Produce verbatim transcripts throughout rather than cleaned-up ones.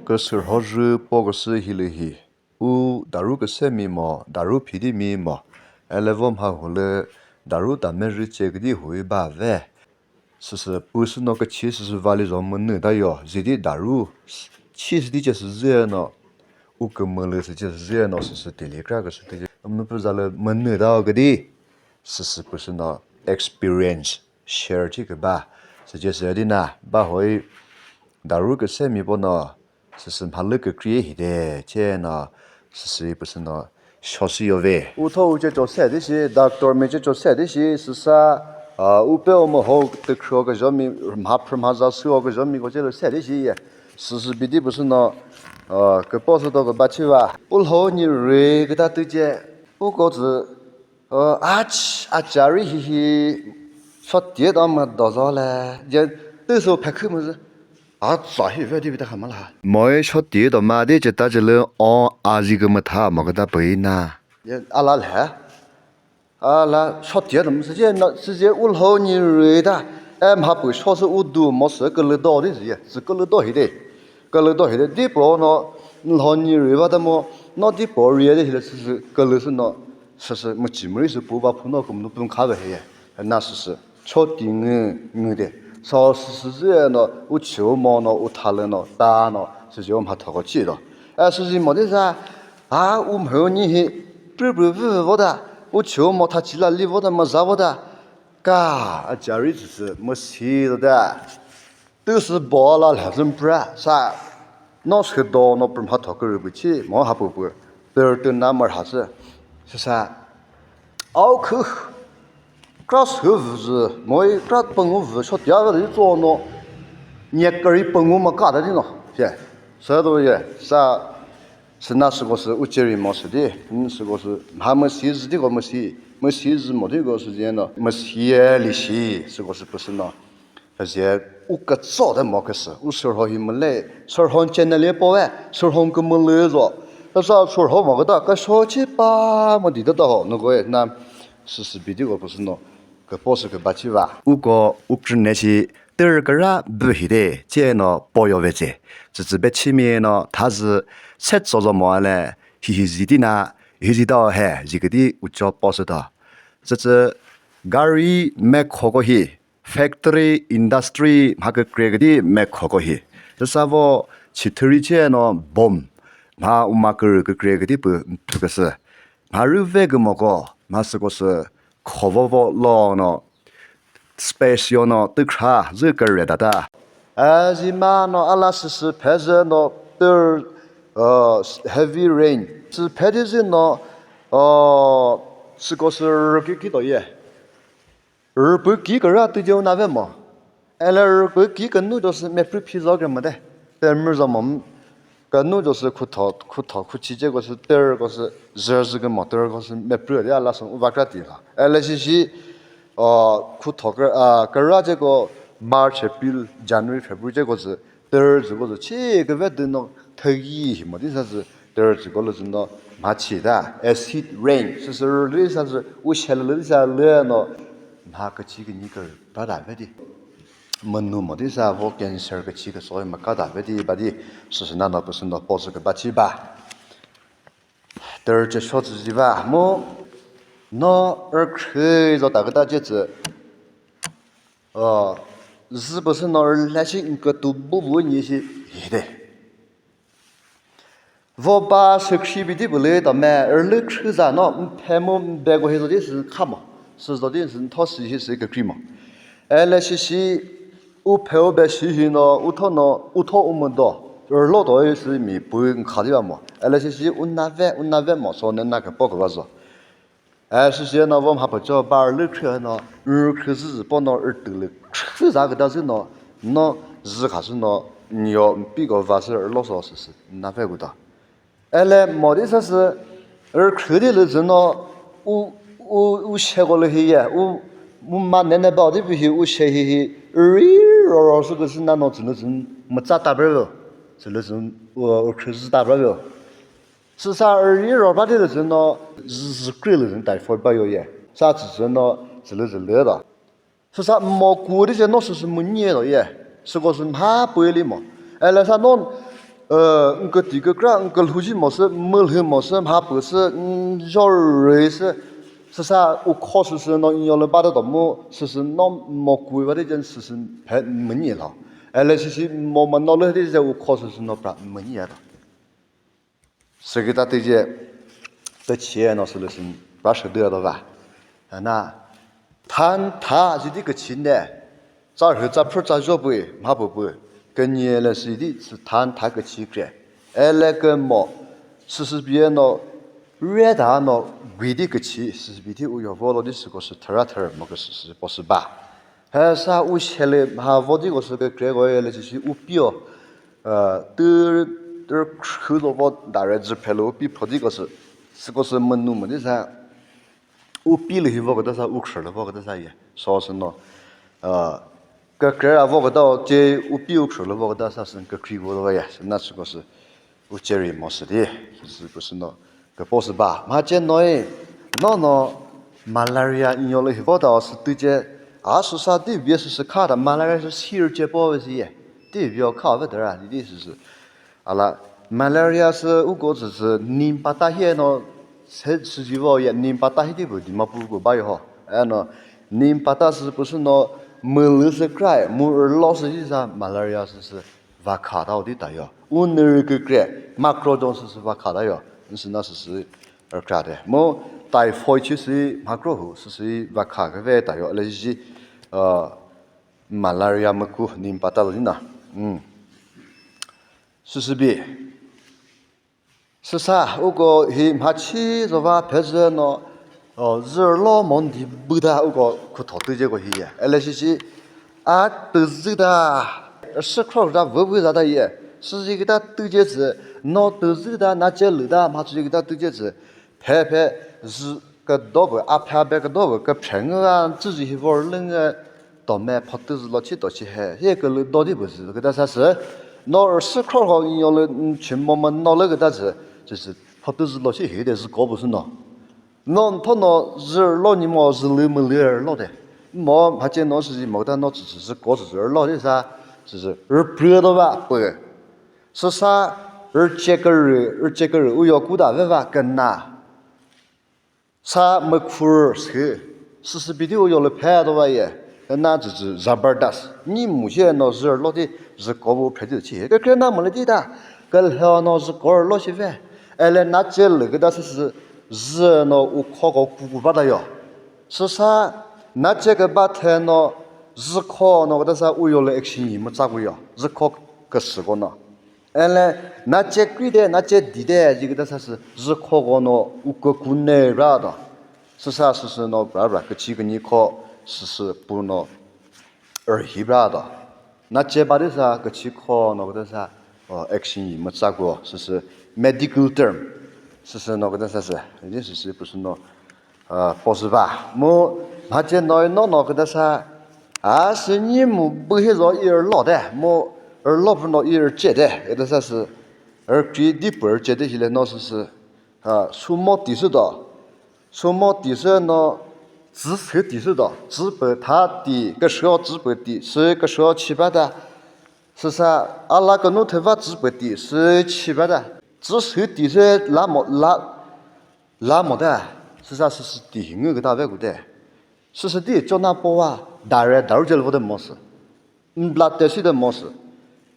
Küsürho zü po küsü hilü hi. U daru küsemi mo, daru phidimi mo. Elevo mha hulü daru ta mezhü che küdi hui ba ve. Süsü püsü no küchi süsü vali zo münü da yo. Zidi daru chi südi che süzü no. U kümülü sü che süzü no süsü tili kra küsü tili. Umnu pü zalü münü da o küdi. Süsü püsü no experience share thi küba. Süce südi na ba hoi daru küsemi po no. Süsü mhalü kükri hide che no süsü püsü no shosi yo ve. U tho u che cho se di shi, doctor mi che cho se di shi, süsa, a, u pe o mo ho tükhro küzho mi, mha phrü mha za sü o küzho mi ko che lü se di shi ye. Süsü bidi püsü no, a, küpo sü to küba chi va. U lho ni rü küta tü che, u ko zü, Ach, achari hihi, sotie da ma dozo le, je tüso phekhu mu zü. Atsa hi ve di bita khamala. Moi sotie do ma di cheta chilü o azi kümütha mo küta püi na. Je ala le. Ala sotie do mu sü je na, sü je u lho ni rü da. Em ha pü so sü u du mo sü külü do di zi. Sü külü do hi de. Külü do hi de. Di po no lho ni rü va da mo. No di po rü de hi le sü sü külü sü no. Süsü müchi müri sü pu ba phu no kümünu pü kha ve he. Na süsü. Cho ti ngü ngü de. So süsü zü no u chü u mo no u tha lü no ta no süsü u mha thoko chi do. E süsü mo de sa a u mhü ni hi prü prü vü vü vo da u chü u mo tha chi la li vo da ma za vo da ka a cha ri süsü mo si do da. Tüsü bo la lhazüm pra sa no sü do no pü mha thokürü pü chi mo ha pü pü pür tü na mür ha sü süsa au khü kra sü vü zü moi kra püngu vü shot ya vü tso no nye kari püngu ma ka da di no she sü do ye sa süna süko sü u cheri mo sü di süko sü mha mü si zü di ko mü si mü si zü mo di ko sü di no mü si ye li shi süko sü pü sü no. Püzü u kütso de mo küsü, u sürho hi mülü, sürhon channel ye powe, sürhon kümülü zo. Tasa sürho mo küta, küsho chi pa mo di ta ho, nüko ye na süsü bidi ko püsü no, küpo sü küba chi va. Uko ukrüne shi tür küra bü hi de, che no poyo ve che. Tsütsü be chi mi no, thazü set so zo mo ale, hi hi zi di na, hi zi da he, zi küdi ucho po sü ta. Tsütsü gari me khoko hi, Factory, industry, mha kükre küdi mekhoko hi. Süsa vo chithüri che no bomb. Mha uma kürü kükre küdi pü mthü küsü. Mha rüve kümoko, mha süko sü khovovo lo no space yo no tükhra zü kürü tata. Azima no ala süsü phezü no tür, uh, heavy rain. Sü phedi zü no, uh, süko sü rüki kito ye. Rüpü ki kürü tü jeu na ve mo. Ele rüpü ki künu do sü meprü phi zo kre mo de. Pemür zo mo. Künu do sü khutho, khutho, khuchi ce ko sü ter ko sü zür zü kü mo ter ko sü meprü de ala sü uva kra ti la. Ele shi shi, o, khutho kürü, a, kürü ce ko March, April, January, February ce ko sü Tür zü ko zü chi küve dü no thügi hi mo di sa zü tür zü ko lü zü no mha chi ta acid rain sü sü lü sa zü u she lü sa lü no mha küchi künyi kürü pra ta ve di. Münu mo di sa vo cancer küchi küso ma ka ta ve di ba di sü sü na no pü sü no po sü küba chi ba. Tür ce sho zü zi ba mu no rükhrü zo ta küta ce zü. Aa, zü püsü no rülhüshi nkütu bubu nyi shi hide. Vo ba sükri bidi bülü ta me rülü khrüza no mphemu mbego hi zodi sü khamo. Sü zodi sü ntho sü hi sü kükri mo. Ele shi shi u pheu be shi hi no u tho no u tho u müdo. Rülo do hi sü mi pü nkha di ba mo. Ele shi shi u na ve u na ve mo so ne na küpo küva zo. Eh, süsü no vo mha pücho bar lü khrü no, rü khrü zü zü po no, rü tü lü khrü za küta zü no, no zü kha zü no, nyo mpi ko va sü rülo so süsü, na ve küta. Ele mo di sa sü, rü khrü di lü zü no, u, u, u she ko lü hi ye, u, u ma ne ne bao di pü hi, u she hi hi, ri ro ro sü kü sü na no zü lü zü, mütsa ta bre lo, zü lü zü, u, u khrü zü ta bre lo. Süsa rüri rho ba di lü zü no, zü, zü kri lü zü typhoid ba yo ye. Sa zü zü no, zü lü zü lü da. Süsa mo ku di zü no sü sü mu nye do ye. Süko sü mha pü li mo. Ele sa non, Ü, n kütiko kra, n külhüji mosü, mülhü mosü, mhapüsü, n jorüsü, süsa u kho süsü no n yolü bade to mu, süsü no mo kui bade jen süsü phe münyi lo. Ele sisi mo ma no le di ze u kho süsü no pra münyi ya to. Süküta tüje tüchie no sülüsün pra shüdü do va. Ana than tha zidi küchine. Tsa rhü tsa phür tsa jo pui mha pü pü. Künye le sidi sü than tha küchi kre. Ele kümo süsü bie no re da no gui di küchi süsü bidi uyo volo di süko sü thera thera mo küsü süsü po sü ba. He sa u shele mha vo di ko sü kükre ko ele sisi u pio. Tü tü khü lo vo dare zü phelo u pi pho di ko sü. Süko sü münu mü di sa u pi lü hi vo küta sa u khrü lü vo küta sa ye. So sü no. Kükre ra vo küta o che u pi u khrü lü vo küta sa sü kükri ko lo ye. Sü na süko sü. U cheri mo sü di, sü pü sü no, küpo sü ba. Ma che noi, no no, malaria inyo lü hivo ta o sü tü che, a sü sa di bie sü sü kha ta malaria sü sir che po ve sü ye. Di bie o kha ve de ra, di di sü sü. Ala, malaria sü u ko sü sü, nim pata hie no, se sü ji vo ye, nim pata hi di bu di ma pu ko ba yo ho. E no, nim pata sü pü sü no, mülü sü krai, mu lo sü ji sa, malaria sü sü. Va kha ta o di ta yo. U nü rü kükre, macro don sü sü va kha ta yo. N sü na sü sü rükra de. Mo typhoid chi sü macro hu sü sü va kha küve ta yo. Le ji, uh, malaria müku nim pata lo di na. Mm. Sü sü bi. Süsa, uko hi mhachi zova phezü no, o, zürlo mondi büta uko khutho tüjeko hi ye. Ele shishi, a tüzü ta, sükhro ta vüvü za ta ye. Süzi kita tüjezü, no tüzü ta, na che lü ta, mhachi kita tüjezü. Phe phe, zü, küdo pü, a phe a be küdo pü, küphe ngü a, züzi hi vor lü ngü, Tome photü zü lo chi to chi he, hi külü do di pü zü küta sa sü. No rüsü khro ho yo lü, mm, chimo mo no lü küta zü, zü, zü photü zü lo chi hi de zü ko pü sü no. No ntho no zü lo ni mo zü lü mü lü lo de. Mo mha che no zü zi mo küta no zü, zü, zü ko zü, zü lo de sa, zü, zü rüprü do ba pü. Sü sa rüche kürü, rüche kürü u yo ku da ve va küna. Sa mükhur sü, süsü bidi u yolü phe do va ye, na zü zü zabardast. Ni mu she no zü lo di zü ko bu phe di chi. Ke kre na mülü di ta, ke lhe no zü ko lo shi ve. Ele na che lü küta süsü zü no u kho ko ku ku ba ta yo. Süsa na che ke ba the no zü kho no küta sa u yolü action yi mütsa ku yo. Zü kho ke sü ko no. Ele, na che kri de, na che di de, ji küta sa sü, zü kho ko no, u kükü ne ra do. Süsa süsü no, bra bra, küchi künyi kho, süsü pu no, er hi bra do. Na che ba de sa, küchi kho no, küta sa, o, action yi mütsa ko, süsü medical term, süsü no, küta sa sü, ji süsü pu sü no, Aa, po sü ba. Mu mha che noi no no küta sa, a sü nyi mu bü hi zo i rülo de, mu rülo pü no i rüche de, küta sa sü, rükri di pü rüche de hile no sü sü, aa, sumo ti sü do. Sumo ti sü no, zü sü ti sü do. Zü pü tha ti, kükre zü pü ti, sü kükre chi ba ta. Süsa, a la künu thüva zü pü ti, sü chi ba ta. Zü sü ti sü la mo, la, La mo de, süsa süsü ti hi ngü küta ve ku de. Süsü ti chona po va, dare daru jel vo de mo sü. N blood test de mo sü.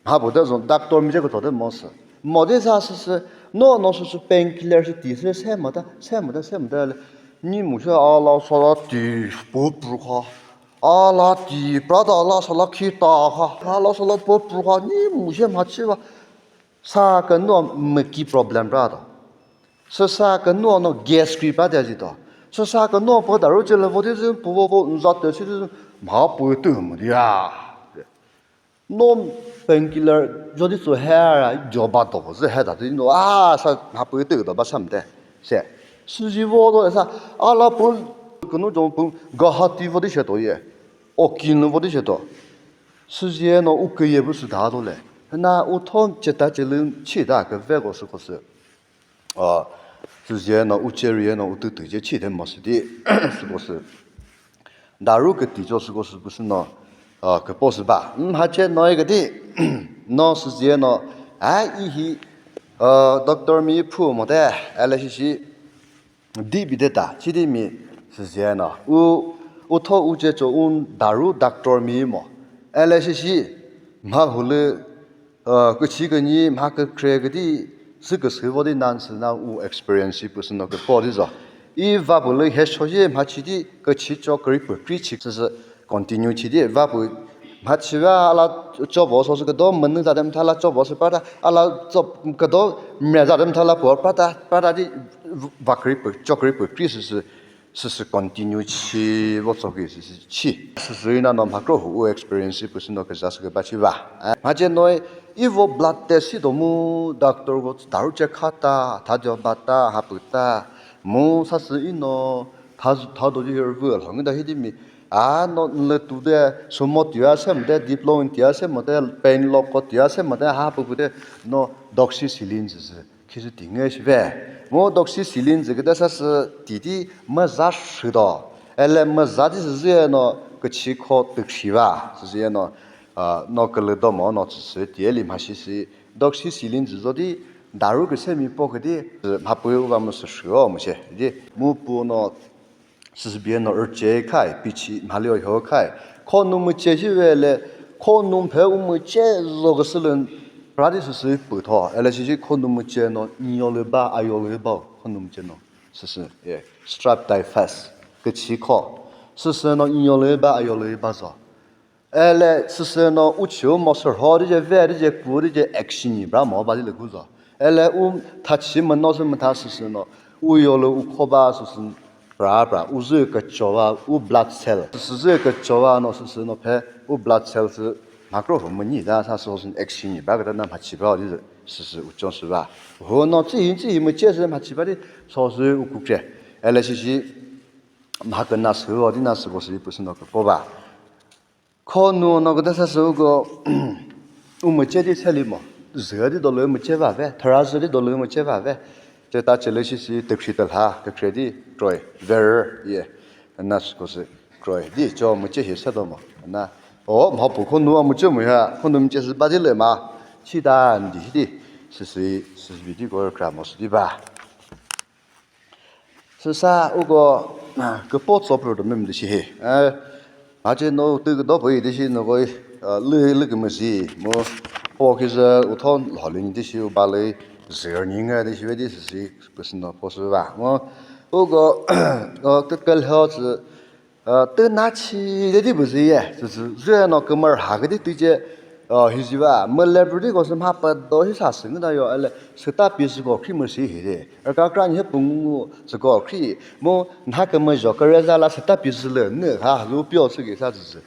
Mha bu de zon doctor mi je küto de mo sü. Mo de sa süsü, no no süsü painkiller sü ti sü se mo da, se mo da, se mo da le. Ni mu sü a la sa la ti pu pu kha. A la ti pra da la sa la khi ta kha. A la sa la pu pu kha. Ni mu sü mha chi va. Sa küno mü ki problem pra do. Sü sa küno no gas kri pa de zi do. Sü sa küno pü daru che le vo de zi pu vo vo nza te chi de zi mha pu tu mu dia. No painkiller jo di su he ra jo ba do zi he da di no a sa mha pu tu do ba sam de. Se. Sü ji vo do sa a la pu küno jo pu ga ha ti vo di che do ye. O ki no vo di che do. Süziyeno u küye pü sü da do le. Na u thon cheta chelü chi da küve ko sü ko sü. A, süziyeno u cherieno u tütü je chi de mo sü di sü ko sü. Daru küti cho sü ko sü pü sü no, a, küpo sü ba. Mha che noi küti, no süziyeno A ihi, uh, doctor mi phu mo de, ele shishi, di bi de ta, chidi mi, sizieno. U, u tho u che cho un daru doctor mi mo. Ele shishi, ma hulu, uh, kuchi künyi, ma kükre küdi, sü küsü vo di nan sü na u experience pü sü no küpo di zo. I va pü lü he sho ye ma chidi, küchi cho küri pü kri chi sü sü continue chidi, va pü ma chi va ala cho bo so sü küdo, münü za dem thala cho bo sü pa ta, ala cho küdo, mre za dem thala po pa ta, pa ta di va küri pü, cho küri pü kri sü sü, sü sü continue chi, vo tso ki sü sü chi. Sü sü ina no ma kro hu u experience pü sü no küza sü küba chi va. Eh, ma che noi, i vo blood test si do mu doctor vo daru che kha ta, tha jo ba ta, ha pü ta, mu sa sü ino, tha, tha do ji her vu, hang da hi di mi. A no le tu de, sumo tia se mo de, diploma tia se mo de, pain lock ko tia se mo de, ha pü pü de, no doxycycline sü sü. Khi sü ti nge shi ve. Mo doxycycline zü küta sa sü ti ti müza shü do. Ele müza di sü zü no küchi kho tükshi va. Sü zü no, ah, no külü do mo no sü sü ti eli ma shi sü. Doxycycline zü zo di daru küse mi po küdi, ma pü va mu sü shü o mu she. Di mu pu no Süsübie no rüche khai, pichi mhalio hyo khai. Kho nu müche shi vele, kho nu phe u müche zo küsülün, pradi süsü pütho. Ele shishi kho nu müche no, nyolü ba, ayolü ba, kho nu müche no. Süsü, ye, streptococcus, küchi kho. Süsü no, nyolü ba, ayolü ba zo. Ele süsü no uchi u mo sürho di je ve di je ku di je action ni bra mo ba di le ku zo. Ele u tha chi mo no sü mo tha süsü no u yo lo u kho ba süsü pra pra u zü ke cho va u blood cell. Süsü zü ke cho va no süsü no phe u blood cell sü ma kro ho mo ni da sa so sü action ni bra ke da na ma chi bra di süsü u chon sü ba. Ho no chi hin chi hin mo che sü ma chi ba di so sü u ku che. Ele shi shi ma ke na sü ro di na sü ko sü pu sü no ke ko ba. Kho nu no küta sa sü ko u müche di seli mo. Zü di dolü müche va ve, thara zü di dolü müche va ve. Che ta che lü shi si tükri ta lha, tükri di troi, ver ye. Na sü ko sü troi di cho müche hi sa do mo. Na o ma pu kho nu a müche mu ya, kho nu müche sü ba di le ma. Chi ta ndi di sü sü sü bi di ko kra mo sü di ba. Süsa uko, ah, küpo tsopür do mem de shi he. Eh, ache no tü do pü de shi no koi, ah, lü lü kümüzi mo po ki zü uthon lholi ni de shi u ba lü zür ni nga de shi ve de shi püsün no po sü va. Mo uko, ah, tü kal ho zü, ah, tü na chi de di bu zü ye. Zü zü zü no kümür ha ke di tü je, ah, hi zü va. Mo le bu di ko sü ma pa do hi sa sü ngi da yo ele sü ta pi sü ko khi mo shi hi de. Aka kra nyi pü ngu sü ko khri mo nha kümüzho küreza la seta pi sü lü nü ha lu pio sü ki sa sü sü.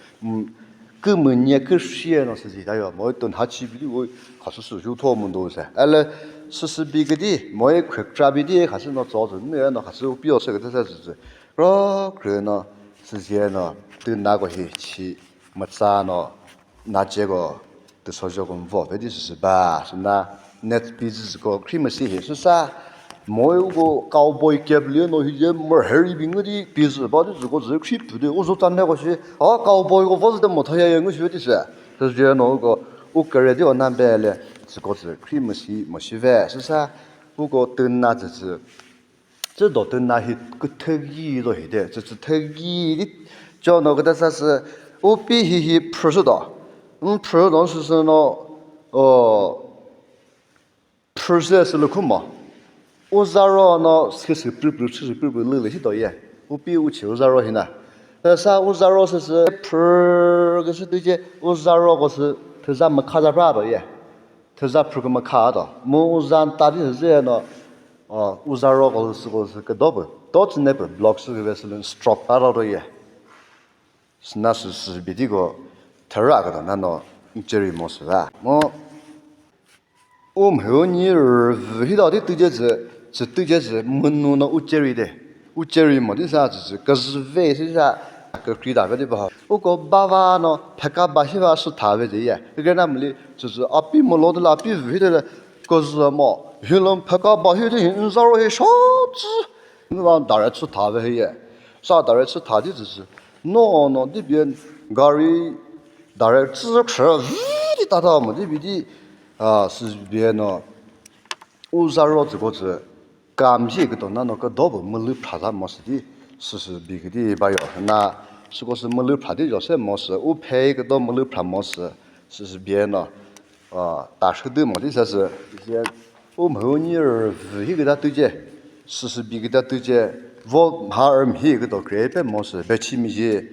Kümünye küshie no sü zi ta yo mo tun ha chi bi di wo kha sü sü ju tho mu do se. Ele sü sü bi küdi mo khrekra bi di kha sü no tso sü nü no kha sü pio sü ki ta sa sü sü. Ro kre no sü zi no tü na ko hi chi mütsa no na che ko tüsozho ko mvo ve di süsü ba süna net pi zü ko khri müsi hi süsa mo uko cowboy cap lü no hi je mür heri bi ngu di pi zü ba di zü ko zü khri pü di uzo ta ne ko shi a cowboy ko vo zü de mo thaya ye ngu shi ve di sü süsü no uko u kere di o na be le zü ko zü khri müsi mo shi ve süsa uko tü na zü zü Tsü do tü na hi küthügi do hi de, tsü tsü thügi di cho no küta sa sü u pi hi hi phrü sü do. Um phrü do sü sü no, o, phrü sü sü lü khu mo. U za ro no sü sü prü prü, sü sü prü prü lü lü hi do ye. U pi u chi u za ro hi na. Sa u za ro sü sü phrü kü sü tü je u za ro ko sü thüza mükha za pra do ye. Thüza phrü kümükha do. Mu uza ta di zü no, o, uza ro ko sü ko sü küdo pü. To tsü ne pü block sü küve sü lün stroke ta ro ro ye. Süna sü sü bi di ko thüra küdo na no cherry mo sü va. Mu u mhü ni rü vü hi do di tü je zü, zü tü je zü münu no u cherry de. U cherry mo di sa zü zü küzü ve sü sa kükri da ve di ba. U ko ba va no pheka ba hi va sü tha ve di ye. Kükre na mli zü zü api mo lo de la api vü hi de la küzü mo. Hi lo pheka ba hi de hi nza ro hi sha zü. Ni va direct sü tha ve hi ye. Sa direct sü tha di zü zü. No no di bien gari direct zü khre vü di ta ta mo di bi di. A, sübi no u za ro tsüko tsü kam shi küto na no küdo pü mülü phra za mo sü di süsü bi küdi ba yo. Na süko sü mülü phra di yo se mo sü u phe küdo mülü phra mo sü süsü bi no, a, ta shü dü mo di sa sü, u mhü ni rü vü hi küda tüce süsü bi küda tüce vo mha rü mhi küdo kre pe mo sü be chi mi ji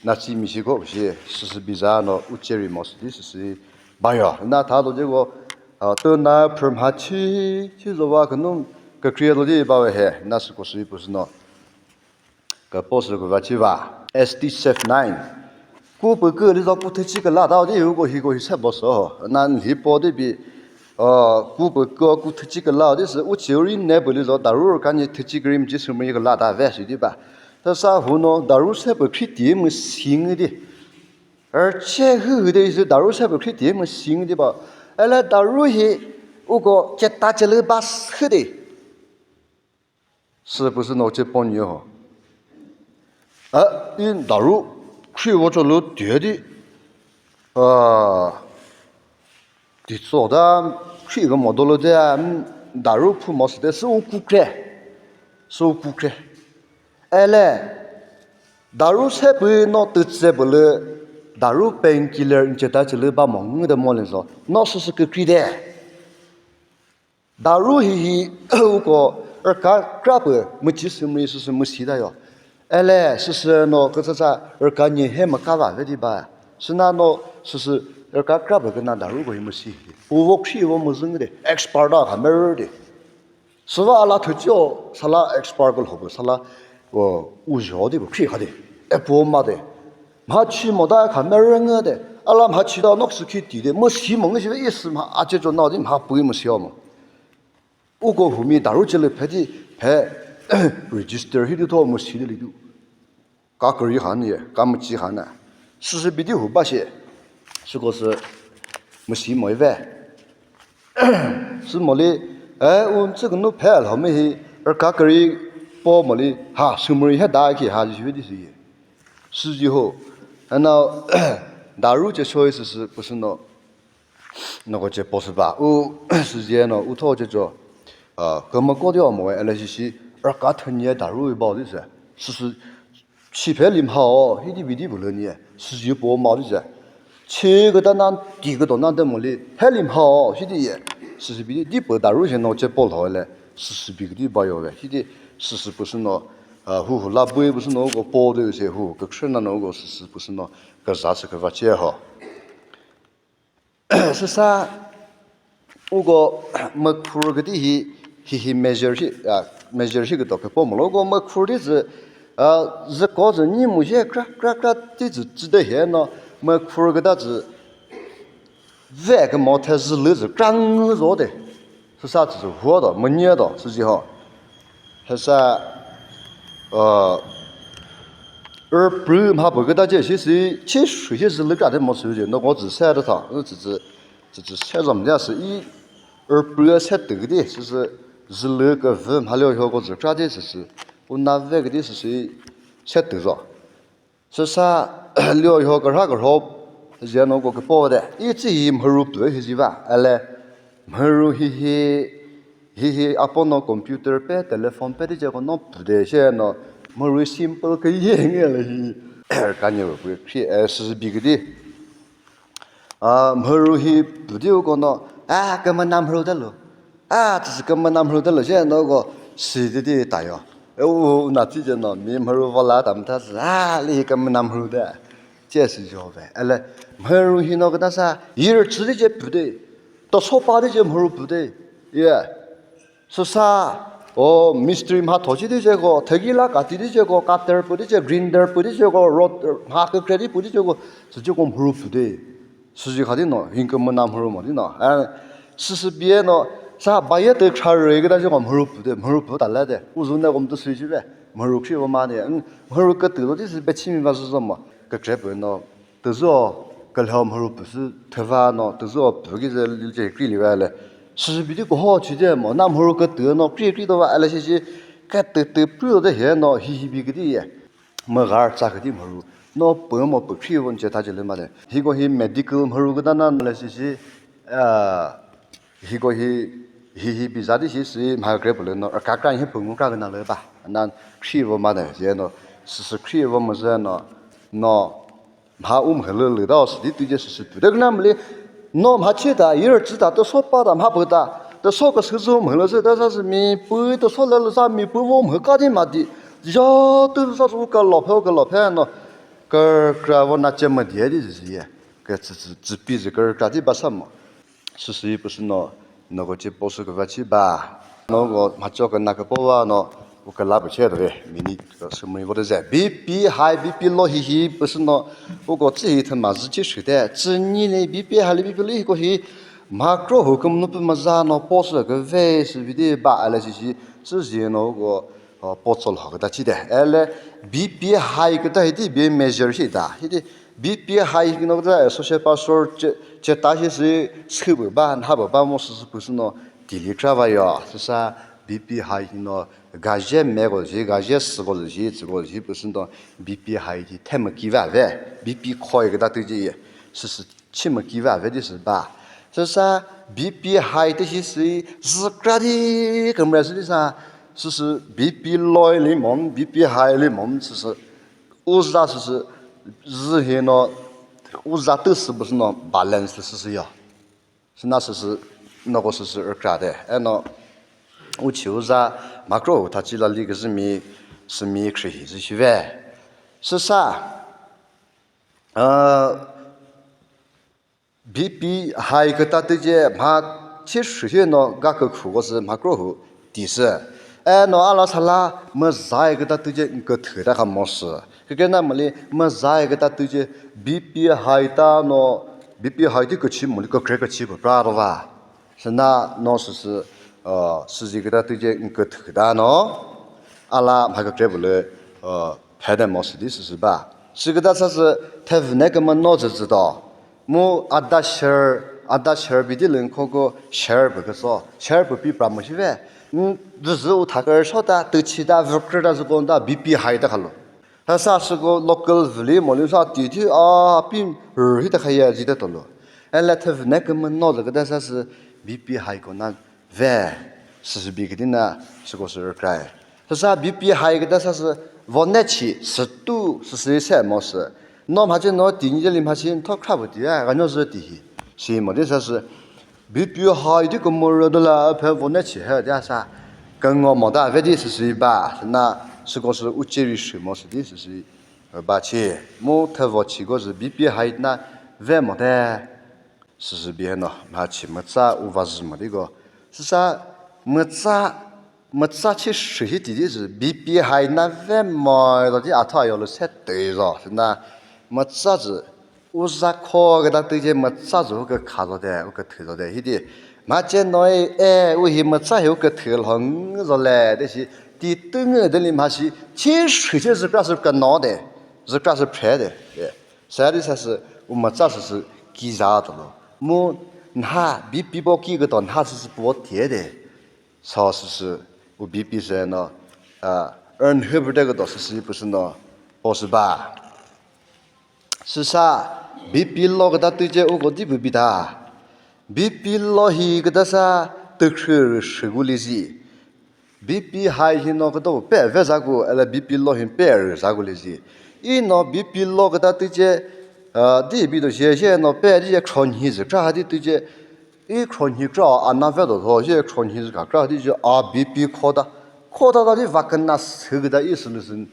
na chi mi ji ko shi süsü bi za no u che ri mo sü di süsü ba yo. Na tha do je ko, a, tü na phü mha chi, chi zo va künü kükre lo di ba we he, na süko sü pü sü no. Ka po sü ko va chi va. S T Sef nine. Ku pü kü li zo ku thü chi küla ta di hu ko hi ko hi se bo so. Na hi po di bi, a, ku pü kü ku thü chi küla di sü u chi ri ne pü li zo daru ka ni thü chi krim chi sü mi küla ta ve shi di ba. Ta sa hu no daru se pü khri ti mü sing di. Er che hü hü de sü daru se pü khri ti mü sing di ba. Ele daru hi u ko che ta che lü ba sü di. Sü pü sü no che pon yo. A, i daru khri vo cho lü ti di. A, ti so da khri ga mo do lü de, a, daru phu mo sü de sü u ku kre. Sü u ku kre. Ele, daru se pü no tütse pü lü, daru painkiller nche ta chü lü ba mo ngü de mo le zo. No sü sü kükri de. Daru hihi uko rüka kra pü müchi sümri süsü müsi da yo. Ele süsü no kütsatsa rüka nyi he mükava ve di ba. Süna no süsü rüka kra pü küna daru ko hi müsi hi. Uvo khri uvo müzüng de expert da kha merü de. Süva ala thüchio sala expert ko lhobu sala, o, ujo di bu khri kha de. Epo ma de. Mha chi mo da kha merü ngü de. Ala mha chi da nok sü khi ti de. Müsi mo ngü shi ve isü mha ache cho na di mha pui müsi mo. Uko humi daru chele phe di phe register hi di tho müsi de li du. Ka kari han ye, ka müchi han na. Süsü bi di hu ba she. Süko sü müsi mo ve. Sü mo li, e, un tsü kunu phe lo mi hi, er ka kari po mo li, ha, sümri he da ki ha ji ve di sü ye. Süji ho. Ana daru che choi süsü püsü no. Noko che po sü ba u süji no u tho che cho. A, kümüko di o mo ele shi shi raka thünye daru i ba di se. Süsü chi phe lim ha o hi di bi di bu lü ni. Süji po ma di se. Chi küta nan ti küto nan de mo li phe lim ha o hi di ye. Süsü bi di di pü daru she no che po lho le. Süsü bi di ba yo ve. Hi di süsü püsü no, a, hu hu la bui püsü no ko po de se hu. Kükre na no ko süsü püsü no. Ka za sü ka va che ho. Süsa uko mükhur küdi hi, hi, hi measure hi, a, measure hi küto phe po mülo uko mükhur di zü, a, zü ko zü nyi mu je kra, kra, kra di zü, zü de he no mükhur küda zü ve kümothe zü lü zü kra ngü zo de. Süsa tsü huo do, münye do, süzi ho. Hesa, uh, er prü mha pü küta che shi si, chi shu shi zü lü kra de mo süzi, no ko zü se de ta, zü zü, zü zü se zom ya si, i, er prü se tü küdi, süsü, zü lü kü vü mha lio hio ko zü kra de süsü, u na ve küdi süsü, se tü zo. Süsa lio hio kürha kürho zia no ko küpo de. I tsü hi mhüru pü hi ziva. Ale mhüru hi hi, hi hi apo no computer pe, telephone pe di che ko no pü de she no mhüru simple kü ye nge le hi. Ka nyi pü kri, eh, süsü bi küdi. A, mhüru hi pü di u ko no, a, kümüna mhüru de lo. A, tsüsü kümüna mhüru de lo, she no ko, si di di ta yo. E, u, u na tsi je no, mi mhüru vo la ta mta sü, a, li kümüna mhüru de. Che si jo ve. Ele, mhüru hi no küta sa, yir tsü di je pü de. To so pa di je mhüru pü de. Ye. Süsa, o, mistri mha thoshi di che ko, thegi la kati di che ko, cutter pü di che, grinder pü di che ko, rod, mha kükre di pü di che ko, sü che ko mhüru pü de. Süzi kha di no, hi kümüna mhüru mo di no. Eh, süsü bie no, sa baye te kha re küta che ko mhüru pü de, mhüru pü ta le de. Uzu ne kom tu süzi ve, mhüru khri vo ma de. Mm, mhüru kütü lo di sü be chimi va sü zo mo. Kükre pü no, tüzü o, külho mhüru pü sü thüva no, tüzü o pü ki ze li che kri li va le. Süsü bi di ko ho chi de mo, na mhüru kütü no, kri kri to va le shi shi, kütü tü pü de he no, hi hi bi küdi ye. Mü gar tsa küdi mhüru. No pü mo pü khri von che ta che le ma le. Hi ko hi medical mhüru küta na le shi shi, ah, Hiko hi, hi hi biza di shi si mha kre pülü no, raka kra hi püngu kra küna lü ba. Na khri vo ma de, je no, süsü khri vo mü zü no, no, mha um hülü lü da o si di tüje süsü pü. De küna mli, no mha chi ta, yir chi ta, tüso pa ta, mha pü ta, tüso kü sü zü um hülü zü, ta sa sü mi pü, tüso lü lü sa mi pü vo um hü ka di ma di, ja tü sa sü ka lo phe, ka lo phe no, kü kra vo na che ma di di zi ye. Kü tsü, tsü, tsü pi zü kü kra di ba sa mo. Süsü yi pü sü no, no ko chi po sü kü va chi ba. No ko mha cho kü na kü po va no, u kü la pü che de, minute kü sü mü vo de ze. B P high, B P low hi hi pü sü no, u ko tsü hi thüma zü chi shü de. Tsü nyi ne B P high le B P low hi ko hi, mha kro hu küm nu pü ma za no po sü kü ve sü vi de ba a le shi shi, tsü zi no u ko, uh, po tso lho kü ta chi de. A le B P high kü ta hi di bi measure shi da. Hi di B P high kino kre associate pastor che, che ta shi si sü bu ba, nha bu ba mo sü sü pü sü no tili kra va yo. Sü sa B P high kino gaje me ko ji, gaje sü ko ji, sü ko ji pü sü no B P high ti themü ki va ve. B P khoi kü ta tü ji sü sü chi mü ki va ve di sü ba. Sü sa B P high ti shi si zü kra di kümre sü di sa sü sü B P low li mom, B P high li mom sü sü uza süsü zü hi no, uza tü sü pü sü no balance lü süsü yo. Süna süsü noko süsü rükra de. Eno uchi uza makro u thachi la li küzü mi sümi khri hi zü shive. Süsa, uh, B P high küta tüce mha chi shü hi no ga kükhu ko sü mha kro hu ti sü. Eno ala sala müzai küta tüce küthü ta kha mo sü. Kükena mali müzai küta tüce B P high ta no, B P high ti küchi mali kükre küchi pü pra ro va. Süna no süsü, uh, süzi küta tüce küthü ta no, ala mha kükre pü lü, uh, phede mo sü di süsü ba. Sü küta sa sü thevüne kümüno zü zü do. Mu ada share, ada share bidi lün khoko share pü küso, share pü pi pra mo shive. Vüzü u tha kürü shota, tüchi ta, vükrü ta, zükon ta, B P high ta khalo. Hasa süko local vüli moli sa ti ti, a, pin rü hi ta khaya zi ta tolo. Ele thevüne kümüno zü küta sa sü B P high ko na ve, süsü bi küdi na, süko sü rükrai. Süsa B P high küta sa sü vone chi sütu süsü se mo sü. No mha che no ti nyi li mha che tho khra bu ti ya, ga no zü ti hi. Si mo de sa sü B P high di ko mo ro de la phe vone chi he de sa. Küngo mo da ve di süsü ba, na süko sü u che ri shi mo sü di süsü ba chi. Mu thevo chi ko sü B P high na ve mo de. Süsü bi heno mha chi mütsa u va zü mo di ko. Süsa mütsa, mütsa chi shü hi ti di zü B P high na ve mo lo di atho ayo lo se tüi zo. Süna mütsa zü uza kho küta tüce mütsa zü u kükha zo de, u küthü zo de. Hi di mha che noi e u hi mütsa hi u küthü lho ngü zo le de shi ti tü ngü de li mha shi chi shü che zü kra sü kano de, zü kra sü phre de. Sari sa sü u mütsa sü sü ki za tolo. Mu nha B P bo ki küto nha sü sü po thie de. So sü sü u B P sü no, a, earn hü bü de küto sü sü pü sü no po sü ba. Süsa B P low küta tüce u ko di pü bi ta. B P low hi küta sa tükhrü rü shü gu li zi. B P high hi no küdo pe ve za ku, ele B P low hi pe rü za ku le zi. I no B P low küta tüce, uh, di bi do she she no pe di je khron hi zü kra di tüce. I khron hi kra ana ve do tho she khron hi zü ka kra di je a B P kho ta. Kho ta ta di va küna sü küta i sü lü sü.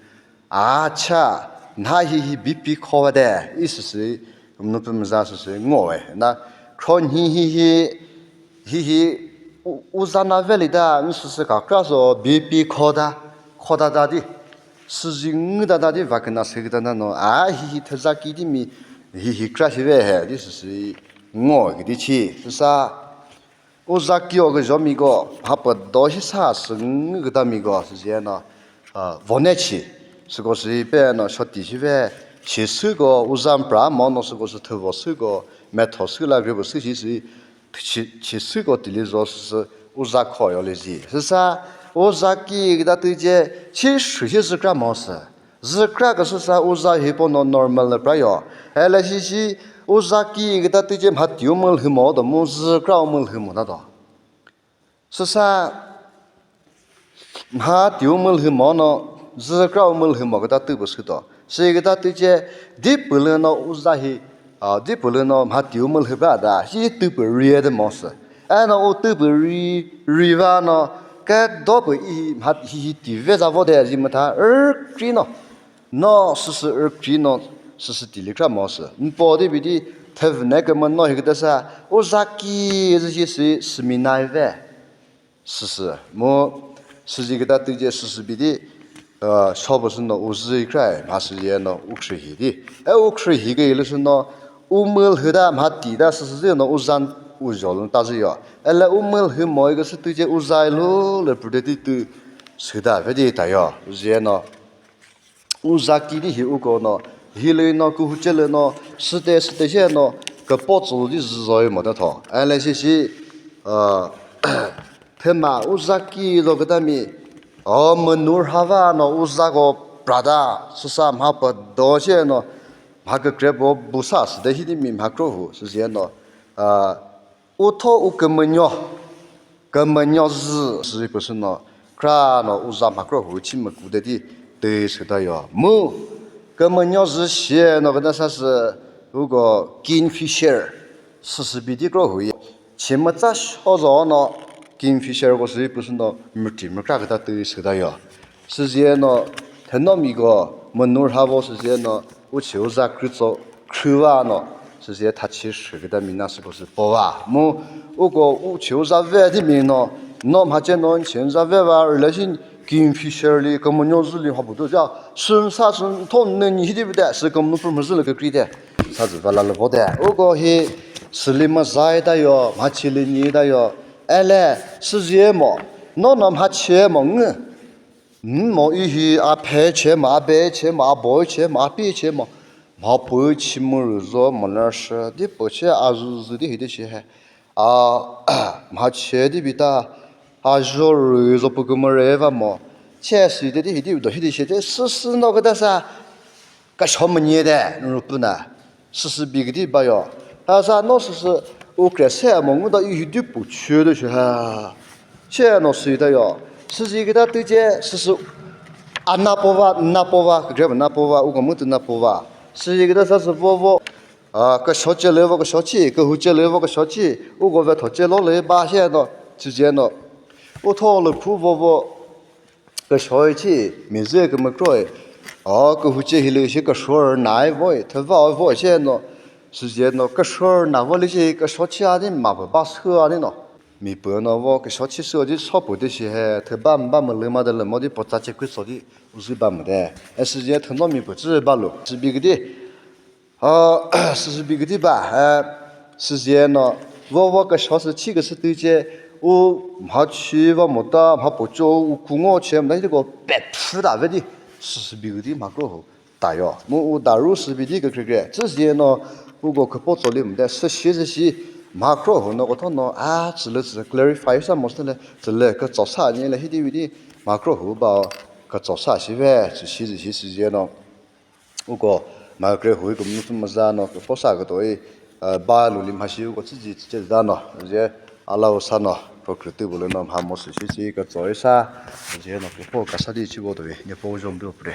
Acha, na hi hi B P kho va de, i sü sü, nu pü mza sü sü ngo e. Na khron hi hi hi, hi hi, u-, uza na ve li da, nu sü sü ka kra so, B P kho da, kho da da di. Sü zi ngu da da di, va küna sü da da no, a hi hi theza ki di mi, hi hi kra shi ve he, di sü sü ngo ki di chi, sü sa. Uza kio küzho miko, mha pü do shi sa sü ngu küta miko, sü zi no, uh, vone chi, süko sü pe no shoti shi ve, shi süko uza mpra mo no süko sü thüvo süko, metho sü la gribo sü shi sü, shi, shi süko tili zo sü sü uza kho yo le zi. Sü sa, uza ki küta tüce, chi shü shi sü kra mo sü. Zü kra küsü sa uza hi po no normal lü pra yo. Hele shi shi uza ki küta tüce mha tiu mülhü mo do mu zü kra u mülhü mo ta do. Süsa mha ti u mülhü mo no, zü kra u mülhü mo küta tüpü süto. Sü küta tüce, di pülü no uza hi, a, di pülü no mha ti u mülhü ba da, hi tüpü rie de mo sü. Eno u tüpü ri, ri va no, ke do pü i mha hi hi ti ve za vo de zi mütha, er kri no. No süsü rükri no süsü tili kra mo sü. Npo di bidi thevne kümüno hi kütasa, uza ki zü hi sü sümina ve. Süsü. Mu süzi küta tüce süsü bidi, uh, shobo sü no uzü kra, ma süzi no ukhrü hi di. E ukhrü hi ke ilu sü no umül hüda ma ti da süsü zü no uzan uzolun ta zü yo. Ele umül hü mo i küsü tüce uza ilu le püdeti tü süda ve di ta yo. Uzi no uza ki di hi uko no, hilü no, kühucelü no, süte, süte she no, küpo tsü di zü zoi mo ta tho. Ele shi shi, uh, thüma uza ki zo küta mi, o, münur hava no, uza ko prada, süsa mha pü do she no, mha kükre po busa süte hi di mi mha kro hu, süzi no, uh, utho u kümünyo, kümünyo zü, süzi püsü no, kra no uza mha kro hu chi mü küde di tü süta yo. Mu, kümünyo zü shie no küta sa sü, uko kingfisher, süsü bidi kro hu ye. Chi mütsa sho zo no, kingfisher ko süzi püsü no, müti mükra küta tü süta yo. Süzi no, thenomi ko, münur havo süzi no, uchi uza kritso, khriva no, süzi thachi shri küta mina süko sü pova. Mu, uko uchi uza ve di mi no, no mhache no nchi uza ve va relation kingfisher li, kümünyo zü li habu tu ja, sün sa sün thon ne ni hidi bide, sü kümünü pü mhüzü le kükri de, sa zü va la le vo de. Uko hi, süli ma zai da yo, mhachi li ni da yo, ele, süzi mo, no no mhachi mo ngü. Mo i hi a phe che mo, a be che mo, a boy che mo, a pi che mo. Mha pü chi mürü zo mo na shü di pü che a zü zü di hi di shi he. A mha che di bita a zho rü zo pü kümüre va mo. Che si di di hi di do hi di shi di sü sü no küta sa. Ka shomünye de, nupuna. Süsü bigidi bayo. Hasa no süsü ukre se mo nguda i hidi pu chüdü shi ha. Che no süda yo. Süzi küta tüce süsü anapova, napova, greba napova, uko mütü napova. Süzi küta sa sü vovo. A, ka shoche levo ka shochi, ka huche levo ka shochi, uko ve thoche lo le ba she no, süzi no. Utho le khu vovo. Küshoi chi, mizü kümükroi. O, kühuche hilü shi küshor nai voi, thüva voi she no. Süzeno küshor na voli shi küshochi ani ma ba ba sü ani no. Mi pü no vo küshochi sü di so pü di shi he, thüba mba mülü ma de lü mo di potsa che küso di uzi ba mü de. E süze thüno mi pü tsü ba lu. Sübi küdi. A, süsü bigidi ba, e, süzeno, vo, vo, küsho sü chi küsü tüce, u, mha chi va mota, mha pocho, u, kungo che, mda hidi ko, pet, fü da ve di, süsü bigidi mha kro hu, ta yo. Mu u daru sübi di kükre kre, süzeno, u go küpo tsoli mde, süshi, süshi, mha kro hu no, kotho no, a, tsülü tsü, clarify sa mo sü le, tsülü, kütso sa ni le, hidi, vidi, mha kro hu ba, kütso sa shi ve, süshi, süshi, süzeno. Uko, ma kre hui kümünu sü müza no, kü posa kü toi, eh, ba luli mhashi uko tsüji tsüche za no, je ala usa no, prokriti bulu no, mha mo sü shi shi kü tsoi sa, je no, kü po kasa di chi bo toi, ne po jom do pre.